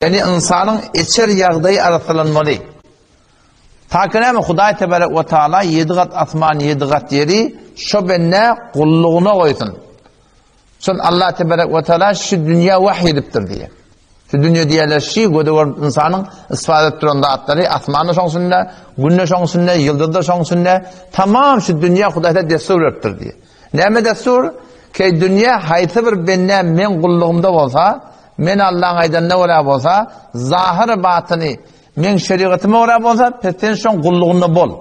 Ýagny ynsanyň içer ýagdaýy arassalanmaly. Ta ki näme Hudaý tebarek we taala ýedi gat asman, ýedi gat ýeri şo bende gullugyna goýsun. Şol Allah tebarek we taala şu dünýä wahy edipdir diýýär. Şu dünýä diýýärler şi göze görüp ynsanyň istifade edip duran zatlary asmanda şoň içinde, günde şoň içinde, ýyldyzda şoň içinde, tamam şu dünýä Hudaý dessur beripdir diýýär. Näme dessur? Ki dünýä haýsy bir bende meň gullugymda bolsa, Men Allaň aýdanyna görä bolsa, zahyr batyny meň şerigatyma görä bolsa, pes sen şoň gullugynda bol.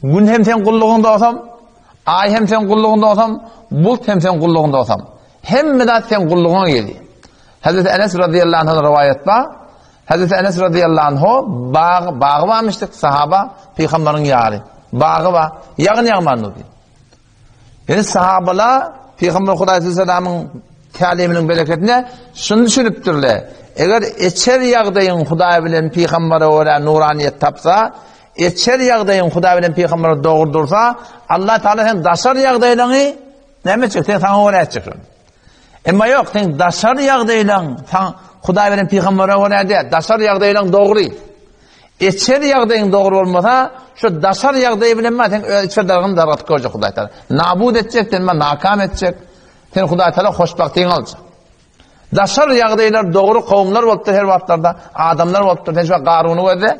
Gün hem seň gullugyňda bolsam, aý hem seň gullugyňda bolsam, bulut hem seň gullugyňda bolsam. Hemme zat seň gullugyňa gelýär. Hazreti Enes radıyallahu anh'dan riwayat bar. Hazreti Enes radıyallahu anhu bag, bagy barmyşdyk, sahaba, peygamberin ýary. Bagy bar. Ýagyn ýagman durdy. Ýöne sahabalar Pygamber Hudaý sallamyň täliminiň bereketine şuny düşünipdirler. Eger içer ýagdaýyň Hudaý bilen pygambere görä nuraniýet tapsa, içer ýagdaýyň Hudaý bilen pygambere dogry dursa, Allah Taala sen daşary ýagdaýlaryňy näme etjek? Sen saňa görä etjek. Emma ýok, sen daşary ýagdaýlaryň Hudaý bilen pygambere görä däl, daşary ýagdaýlaryň dogry. Içeri ýagdaýyň dogry bolmasa, şu daşary ýagdaýy bilen ma sen öz içeri dargyny dargatyp görjek Hudaý Taala. Nabut etjek, sen ma nakam etjek. Sen Hudaý Taala hoşbagtyňy aljak. Daşary ýagdaýlar dogry kowumlar bolupdyr her wagtlarda, adamlar bolupdyr. Sen şu Garuny gözle.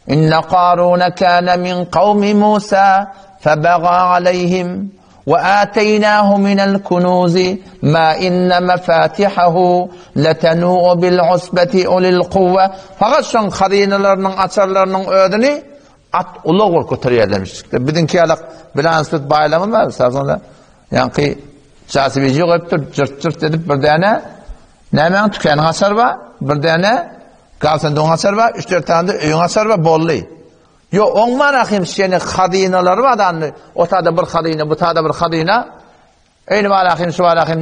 Inne Karuna kana min kawmi Musa febaga aleyhim We ateýnahu minel kunuzi ma inne mefatihahu letenu'u bil usbeti ulil kuwwe. Fakat şoň hazynalarynyň açarlarynyň özüni at ulag bolup göterýärlermiş. Biziňki ýalak bilanssyz baýlama bar, sazanda ýaňky jasibiji goýupdyr, jyrt-jyrt edip bir däne nämäň tükeniň açary bar, bir däne gaz sandygyň açary bar, üç-dört tane-de öýüň açary bar, boldy. Ýok, oň marahym şeýle hazynalary bar dandy. O tada bir hazyna, bu tada bir hazyna. Eýni marahym, şu marahym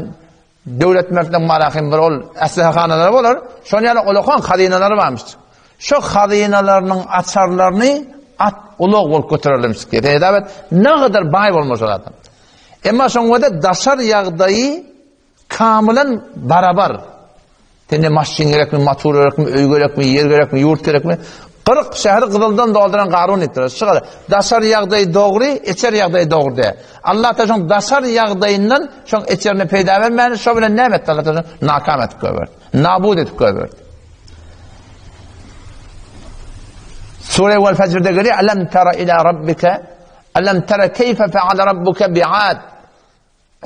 döwlet mertliň marahym bir ol äslihahanalary bolar. Şoň ýaly olakan hazynalary barmyş. Şo hazynalarynyň açarlaryny at ulag bolup götererlermiş diýip. Hesap et, ne gadar baý bolmaly şol adam. Emma şoň wada daşar ýagdaýy Kamylan barabar. Sende maşyn gerekmi, motor gerekmi, öý gerekmi, ýer gerekmi, ýurt gerekmi? 40 şäheri gyzyldan dolduran Garun diýipdir. Şygar. Daşary ýagdaýy dogry, içeri ýagdaýy dogry däl. Allah ta şoň daşary ýagdaýyndan şoň içerine peýda bermäni şo bilen näme etdi Allah ta nakam edip goýberdi. Nabud edip goýberdi. Sure Wal Fajrda gelýär, Alam tara ila rabbika Alam tara keyfe feale rabbuka bi'ad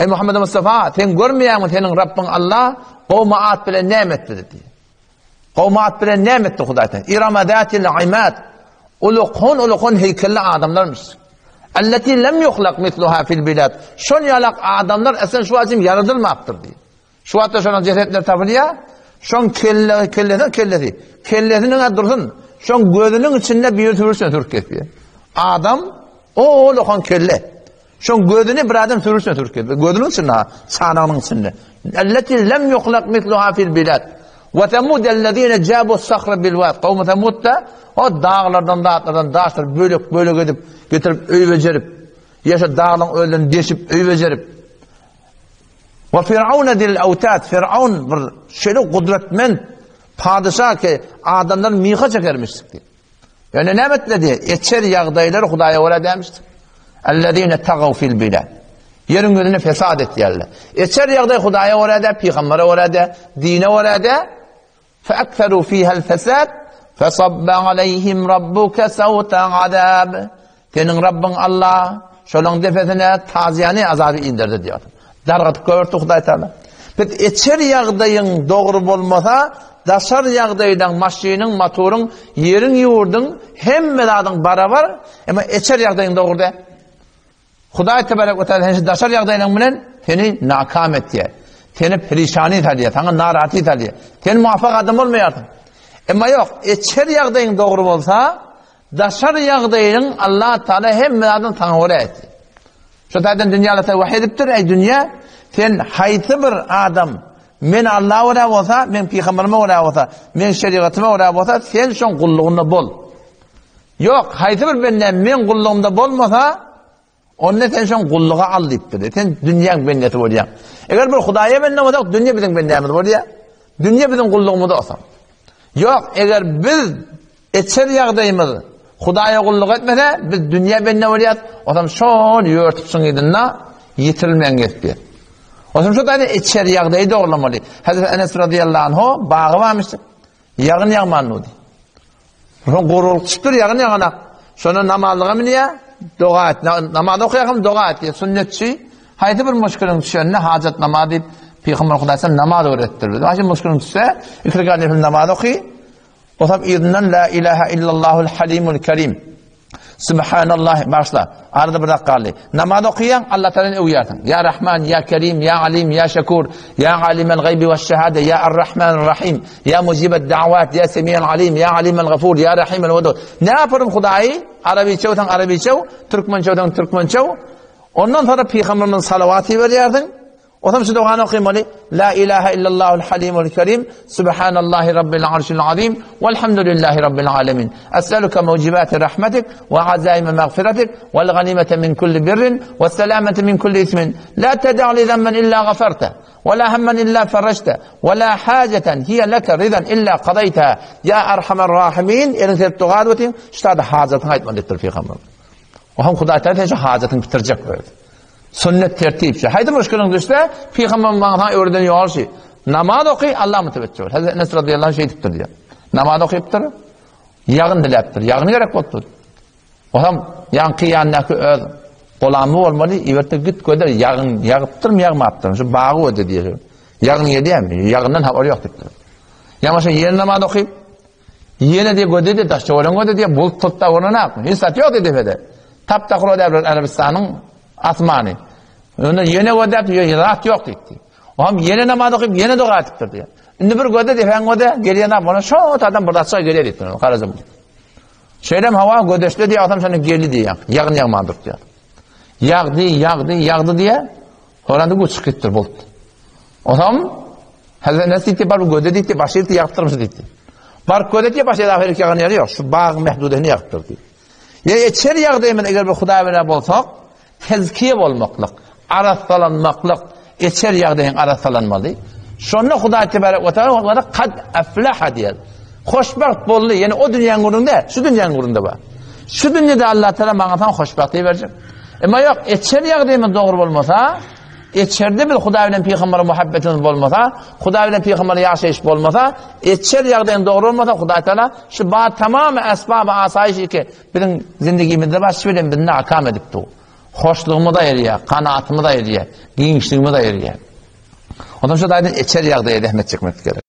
Eý Muhammed Mustafa, sen görmeýäňmi seniň Rabbyň Allah gowma at bilen näme etdi diýdi. Gowma at bilen näme etdi Hudaý sen? Irama zatil imad. Ulukun ulukun heýkelli adamlarmyş. Allati lem yuhlak misluha fil bilad. Şol ýalak adamlar esen şu wajym ýaradylmapdyr diýdi. Şu wagtda şonuň jesetleri tapylýar. Şoň kelle kellesi kellesi. Kellesiniň dursun. Şoň gözüniň içinde bir sürüsün sürüp kesýär. Adam o ulukan kelle. Şoň gözüni bir adam sürüsine sürüp geldi. Gözüniň içinde ha, çanagynyň içinde. Elleti lem yuhlak misluha fil bilad. Ve semud ellezine jabu sahra bil wad. Kawm Semud da o daglardan zatlardan daşlar bölek bölek edip getirip öý bejerip, ýa daglaryň özlerini deşip öý bejerip. Ve Firavun dil awtad. Firavun bir şeýle gudratmend padyşa ki adamlar miha çekermiş. Ýöne näme etledi? Eçer ýagdaýlary Hudaýa görä dämişdir. Ellezine tagaw fil bilad. Ýeriň ýüzünde fesat etýärler. Eçer ýagdaý Hudaýa görä dä, pygambere görä dä, dine görä dä. Fe ekseru fihel fesat, fe sabba aleyhim rabbuke sawta azab. Seniň Rabbyň Allah şolaň depesine tazyýany azaby inderdi diýýär. Dargatyp goýberdi Hudaý Taala. Biz içer ýagdaýyň dogry bolmasa, daşar ýagdaýdan maşynyň, motoryň, ýeriň, ýurduň hemme zadyň barabar, emma içer ýagdaýyň dogry däl. Hudaý tebarek we taala seni daşar ýagdaýlaryň bilen seni nakam etýär. Seni perişany salýar, saňa narahatlyk salýar. Sen muwafak adam bolmaýarsyň. Emma ýok, içer ýagdaýyň dogry bolsa, Daşary ýagdaýyň Allah Taala hemme zadyny saňa görä etdi. Şu taýdan dünýä Allah Taala wahy edipdir, eý dünýä, sen haýsy bir adam men Allaha görä bolsa, men pygamberime görä bolsa, men şerigatyma görä bolsa, sen şoň gullugynda bol. Ýok, haýsy bir bende men gullugymda bolmasa, Onda sen şoň gulluga al diýipdir. Sen dünýäň bendesi bolýaň. Eger bir Hudaýa bende bolsak, dünýe biziň bendämiz bolýar. Dünýe biziň gullugymyzda olsa. Ýok, eger biz içeri ýagdaýymyz Hudaýa gulluk etmese, biz dünýä bende bolýas, otam şol ýörtüpsiň yzynda ýitirilmän gezip Otam şo taýda içeri ýagdaýy dogrulamaly. Hazreti Enes radiyallahu anhu bagy barmyş. Ýagyn ýagman durdy. Soň gurulyk çykypdyr, ýagyn ýaganak. Şonda namazlyga münýär, doga et. Namaz okaýarkam doga et diýýär. Sünnetçi haýsy bir muşkiliň düşende hajat namaz diýip, Pygamber Hudaý sen namaz öwretdir. Haýsy muşkiliň düşse, iki rekat nefil namaz oky. Osam yzyndan la ilaha illallahul halimul kerim. Subhanallah, başla. Arada bir dakika galdy. Namaz okaýaň, Allah Taalany öwýärsiň. Ya Rahman, ya Kerim, ya Alim, ya Şekur, ya Alimel Gaybi ve Şehade, ya Ar-Rahman Rahim, ya Mujibet Da'wat, ya Semi'al Alim, ya Alimel Gafur, ya Rahimel Vedud. Ne yaparım Hudaýy? Arabiçe öwseň arabiçe, türkmençe öwseň türkmençe. Ondan sonra Peygamberimiz salawaty berýärsiň. Otam şu dogany okymaly, La ilahe illallahul halimul kerim, Subhanallahi rabbil arşil azim, velhamdülillahi rabbil alemin. Es'eluke mucibati rahmetik, ve azaime mağfiretik, vel ganimete min kulli birrin, ve selamete min kulli ismin. La teda'li zemmen illa gaferte, ve la hemmen illa ferreçte, ve la haceten hiye leke riden illa kadayteha. Ya erhamer rahimin, elin serip doga edip otyň, şu taýda hajatyňy aýtmaly diýipdir Pygamber. O hem Hudaý Teala sen şu hajatyňy bitirjek özi. Sünnet tertipçe. Haýsy muşkiliň düşse, Pygamber maňa saňa öwreden ýol şi. Namaz oky, Allah mütewekkil bol. Hazreti Enes radıyallahu anh şeýdipdir diýýär. Namaz okypdyr, ýagyn diläpdir. Ýagyn gerek bolupdyr. Olam ýaňky ýandaky öz gulamy bolmaly, ibertde git göder, ýagyn ýagypdyrmy, ýagmapdyrmy? Şu bagy öde diýýär. Ýagyn gelýärmi? Ýagyndan habar ýok diýipdir. Ýa şo ýene namaz okyp, ýene diýe göde diýe daş töwerek göde diýe bulut tutda görünak. Hiç zat ýok diýdi depede. Tap takyr ödäp Arabistanyň asmany. Onda ýene gödäp ýa zat ýok diýdi. O hem ýene namaz okyp ýene doga etipdir diýýär. Indi bir göde depäň göde gelýän adam ona şo adam bir zatça gelýär diýipdir. Garaja bulut. Şeýlem hawa gödeşli diýýär, adam şony geldi diýýär. Ýagyn ýagman durup diýýär. Ýagdy, ýagdy, ýagdy diýýär. Horanda bu çykyp gitdir bulut. Otam Hazret Enes diýdi, baryp göde diýdi, başy ýerdi ýagypdyrmyş diýdi. Baryp göde diýdi, başy ýerdi ýagan ýeri ýok. Şu bagyň mehdudesini ýagypdyr diýdi. Ýa içeri ýagdaýymyz eger bir Hudaý bilen bolsak, tezkiye bolmaklyk, arassalanmaklyk, içeri ýagdaýyň arassalanmaly. Şonda Hudaý tebarek we taala onlara kad aflaha diýer. Hoşbagt boldy. Ýani o dünýäň gürrüňde, şu dünýäň gürrüňde bar. Şu dünýede Allah Taala maňa saňa hoşbagtlyk berjek. Emma ýok, içeri ýagdaýymyz dogry bolmasa, içerde bir Hudaý bilen pygambere muhabbetimiz bolmasa, Hudaý bilen pygambere ýaşaýyş bolmasa, içeri ýagdaýyň dogry bolmasa, Hudaý Taala şu ba tamam esbab asaýyş iki biziň zindigimizde bar, şu bilen bizi nakam edip dur. Hoşlugymyzy aýyrýar, kanaatymyzy aýyrýar, giňişligimizi aýyrýar. Ondan şu taýdan içeri ýagdaýa zähmet çekmek gerek.